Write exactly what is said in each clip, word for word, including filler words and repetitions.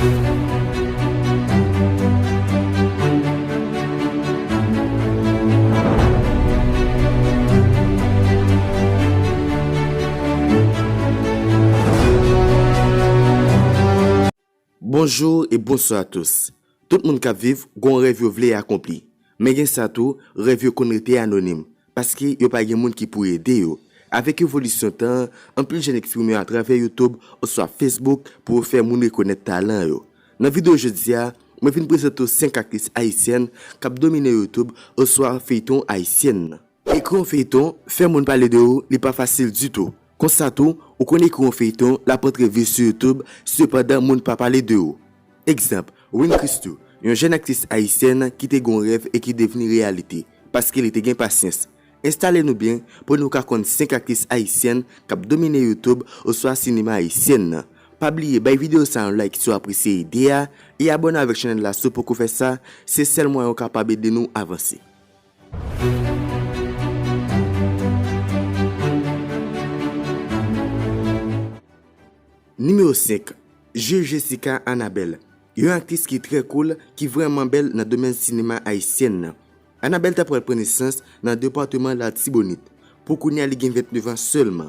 Bonjou e bonswa a tous. Tout moun k ap viv gon rèv yo vle akonpli. Men gen sa tou, rèv yo konn rete anonim, paske yo pa gen moun ki pou ede yo. Avèk evolisyon tan an, anpil jèn eksprime yo atravè YouTube oswa Facebook pou yo fè moun rekonèt talan yo. Nan videyo jodi a, mwen vin prezante w senk aktris ayisyèn k ap domine YouTube oswa feyton ayisyèn nan. Ekri yon feyton, fè moun pale de ou, li pa fasil ditou. Konsa tou, ou konn ekri yon feyton, l ap antre vi sou YouTube, sepandan moun pa pale de ou. Egzanp, Win Christou, yon jèn aktris ayisyèn ki te gen yon rèv e ki devni reyalite, paske li te gen pasyans. Enstale nou byen pou nou ka konn senk aktris ayisyèn k ap domine YouTube oswa sinema ayisyèn nan. Pa bliye bay videyo sa yon like si w apresye ide a, e abòne avèk chanèl la si w poko fè sa, se sèl mwayen w kapab ede nou avanse. Nimewo senk, Jules Jessica Annabelle, yon aktris ki trè cool, ki vrèman bèl nan domèn sinema ayisyèn nan. Annabelle ta pral pran nesans nan depatman Latibonit. Pou kounye a, li gen vennneuf an sèlman.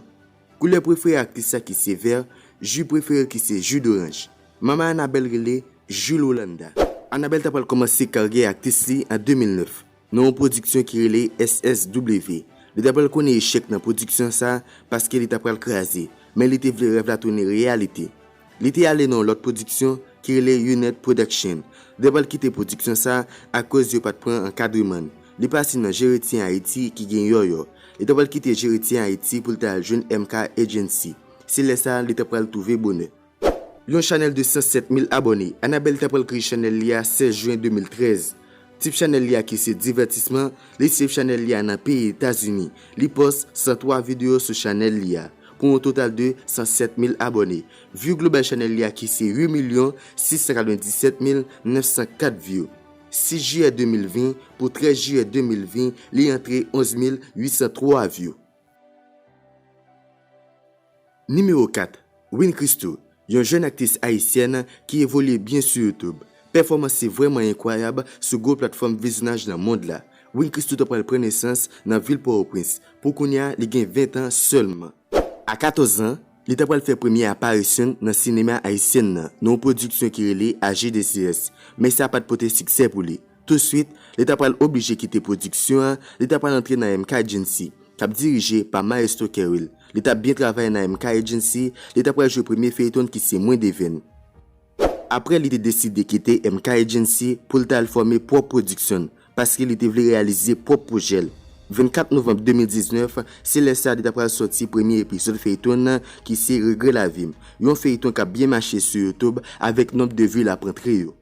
Koulè prefere aktris sa ki se vè, ji prefere ki se ji doranj. Manman Annabelle rele Jules Rolanda. Annabelle ta pral kòmanse karyè aktris li an de mil nèf, nan yon pwodiksyon ki rele S S W. Li ta pral konnen echèk nan pwodiksyon sa paske li ta pral kraze, men li te vle rèv la tounen reyalite. Li te ale nan yon lòt pwodiksyon ki rele Unite Production. Li ta pral kite pwodiksyon sa akoz yo pa t pran ankadreman l. Li pase nan Jeretyen Ayiti ki gen Yòyò. Li ta pral kite Jeretyen Ayiti pou l ta al jwenn M K Agency. Se lè sa li ta pral twouve bonè. Yon chanèl de san sèt mil abòne. Annabelle ta pral kreye chanèl li a sèz jen de mil trèz. Tip chanèl li a ki se divètisman, li save chanèl li a nan peyi Etazini. Li pòs san twa videyo sou chanèl li a, pou yon total de san sèt mil abòne. View global chanèl li a ki se uit milyon sis san katrevenndisèt mil nèf san kat view. Sis jiyè de mil ven pou trèz jiyè de mil ven, li antre onz mil uit san twa view. Nimewo kat, Win Christou, yon jèn aktris ayisyèn ki evolye byen sou YouTube. Pèfòmans li vrèman enkwayab sou gwo platfòm vizyonaj nan mond la. Win Christou ta pral pran nesans nan vil Pòtoprens. Pou kounye a, li gen ven an sèlman. A katòz an, li ta pral fè premye aparisyon nan sinema ayisyèn nan, nan yon pwodiksyon ki rele A G D C S, men sa pa t pote siksè pou li. Touswit, li ta pral oblije kite pwodiksyon an, li ta pral antre nan M K Agency, k ap dirije pa Maestro Kerwil. Li t ap byen travay nan M K Agency, li ta pral jwe premye feyton ki se Mwen Devenn. Apre, li te deside kite M K Agency pou l ta al fòme pwòp pwodiksyon l, paske li te vle reyalize pwòp pwojè l. Vennkat novanm de mil diznèf, se lè sa li ta pral sòti premye epizòd feyton nan ki se Regrè Lavi m, yon feyton k ap byen mache sou YouTube avèk nonb de view l ap antre yo.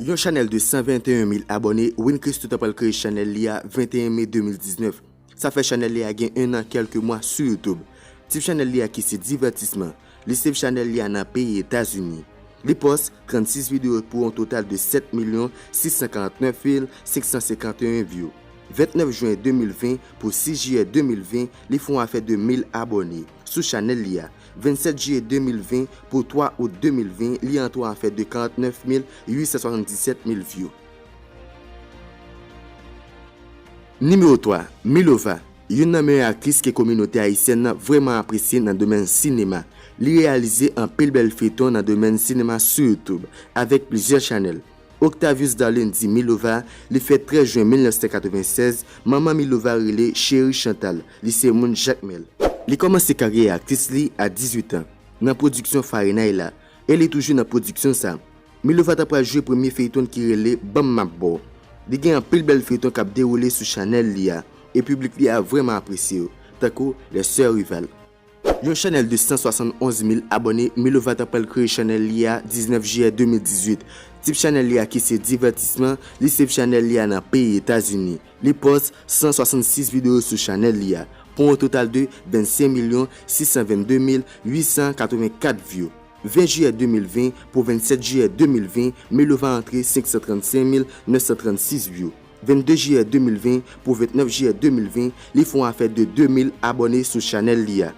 Yon chanèl de san venteyen mil abòne, Win Christou ta pral kreye chanèl li a venteyen me de mil diznèf. Sa fè chanèl li a gen en an kèlke mwa sou YouTube. Tip chanèl li a ki se divètisman. Li save chanèl li a nan peyi Etazini. Li pòs trannsis videyo pou yon total de sèt milyon sis san karannèf mil senk san senkanteyen view. Vennèf jen de mil ven pou sis jiyè de mil ven, li fè yon afè de mil abòne sou chanèl li a. Vennsèt jiyè de mil ven pou twa out de mil ven, li antre yon afè de karannèf mil uit san swasanndisèt mil view. Nimewo twa, Milova, youn nan meyè aktris ke kominote ayisyèn nan vrèman apresye nan domèn sinema. Li reyalize anpil bèl feyton nan domèn sinema sou YouTube, avèk plizyè chanèl. Octavius Darlin di Milova, li fèt trèz jen mil nèf san katrevennsèz, manman Milova rele Cheri Chantal, li se moun Jakmèl. Li kòmanse karyè aktris li a dizuit an, nan pwodiksyon Farenay la, e li toujou nan pwodiksyon sa. Milova ta pral jwe premye feyton ki rele Ban m m ap ba w. Li gen anpil bèl feyton k ap dewoule sou chanèl li a, e piblik li a vrèman apresye yo, tankou Les Sœurs Rivales. Yon chanèl de san swasannonz mil abòne, Milova ta pral kreye chanèl li a diznèf jiyè de mil dizuit. Tip chanèl li a ki se divètisman, li save chanèl li a nan peyi Etazini. Li pòs san swasannsis videyo sou chanèl li a, pou yon total de vennsenk milyon sis san vennde mil uit san katrevenkat view. Ven jiyè de mil ven pou vennsèt jiyè de mil ven, Milova antre senk san trannsenk mil nèf san trannsis view. Vennde jiyè de mil ven pou vennèf jiyè de mil ven, li fè yon afè de de mil abòne sou chanèl li a.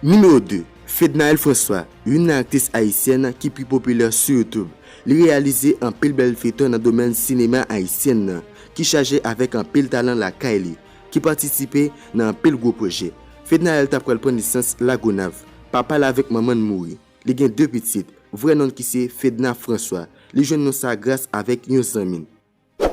Nimewo de, Fednaelle François, youn nan aktris ayisyèn ki pi popilè sou YouTube. Li reyalize anpil bèl feyton nan domèn sinema ayisyèn nan, ki chaje avèk anpil talan lakay li, ki patisipe nan anpil gwo pwojè. Fednaelle ta pral pran nesans Lagonav. Papa l avèk manman l mouri. Li gen de pitit. Vrè non l ki se Fedna François. Li jwenn non sa gras avèk yon zanmi l.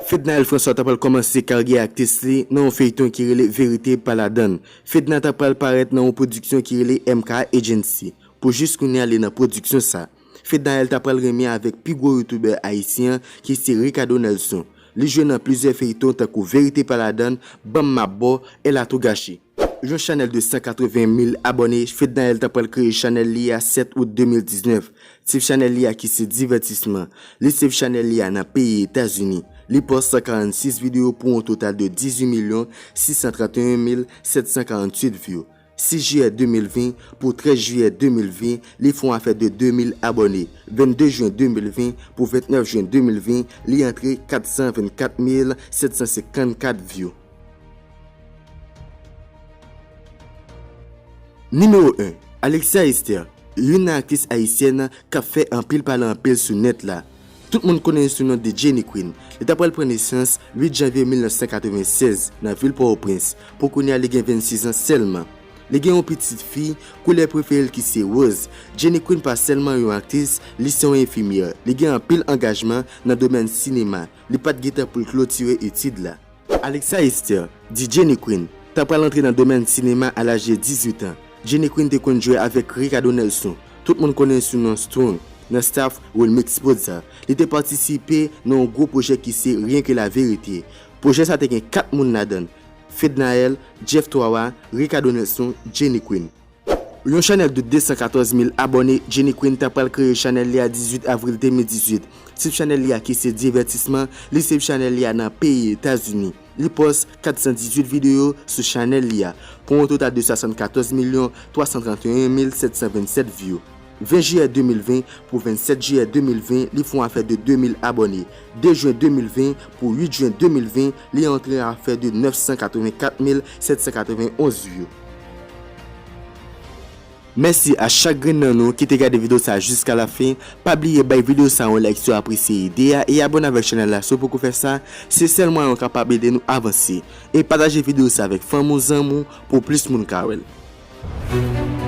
Fednaelle François ta pral kòmanse karyè aktris li nan yon feyton ki rele Verite Pa Ladann. Fedna ta pral parèt nan yon pwodiksyon ki rele M K Agency. Pou jis kounye a li nan pwodiksyon sa. Fednaelle ta pral renmen avèk pi gwo youtubè ayisyen an ki se Ricardo Nelson. Li jwe nan plizyè feyton tankou Verite Pa Ladann, Ban m m ap ba w, El a tou gache. Yon chanèl de san katreven mil abòne, Fednaelle ta pral kreye chanèl li a sèt out de mil diznèf. Tit chanèl li a ki se Divètisman. Li swiv chanèl li a nan peyi Etazini. Li pòs san karannsis videyo pou yon total de dizuit milyon sis san tranteyen mil sèt san karanntuit view. Sis jiyè de mil ven pou trèz jiyè de mil ven, li fè yon afè de de mil abòne. Vennde jen de mil ven pou ventnèf jen de mil ven, li antre kat san vennkat mil sèt san senkannkat view. Nimewo en, Alexia Esther, youn nan aktris ayisyèn k ap fè anpil pale anpil sou nèt la. Tout moun konnen l sou non de Jenny Queen. Li ta pral pran nesans uit janvye mil nèf san katreven sèz nan vil Pòtoprens. Pou kounye a, li gen vennsis an sèlman. Li gen yon pitit fi, koulè prefere l ki se woz. Jenny Queen pa sèlman yon aktris, li se yon enfimyè. Li gen anpil angajman nan domèn sinema. Li pa t gen tan pou l klotire etid la. Alexia Esther, di Jenny Queen, ta pral antre nan domèn sinema a laj de dizuit an. Jenny Queen te konn jwe avèk Ricardo Nelson. Tout moun konnen l sou non Strong, nan staff Wilmix Prodza. Li te patisipe nan yon gwo pwojè ki se Rien que la vérité. Pwojè sa te gen kat moun ladan l, Fednaelle, Jeff Twawa, Ricardo Nelson, Jenny Queen. Yon chanèl de de san katòz mil abòne, Jenny Queen ta pral kreye chanèl li a dizuit avril de mil dizuit. Tit chanèl li a ki se Divètisman, li swiv chanèl li a nan peyi Etazini. Li pòs kat san dizuit videyo sou chanèl li a, pou yon total de swasannkatòz milyon twa san tranteyen mil sèt san vennsèt view. Ven jiyè de mil ven pou vennsèt jiyè de mil ven, li fè yon afè de de mil abòne. De jen de mil ven pou uit jen de mil ven, li antre afè de nèf san katrevenkat mil sèt san katrevenonz view. Mèsi a chak grenn nan nou ki te gade videyo sa a jiska lafen. Pa bliye bay videyo sa a yon like si w apresye ide a e abòne avèk chanèl la si w poko fè sa. Se sèl mwayen w kapab ede nou avanse. E pataje videyo sa a avèk fanmi w, zanmi w, pou plis moun ka wè l.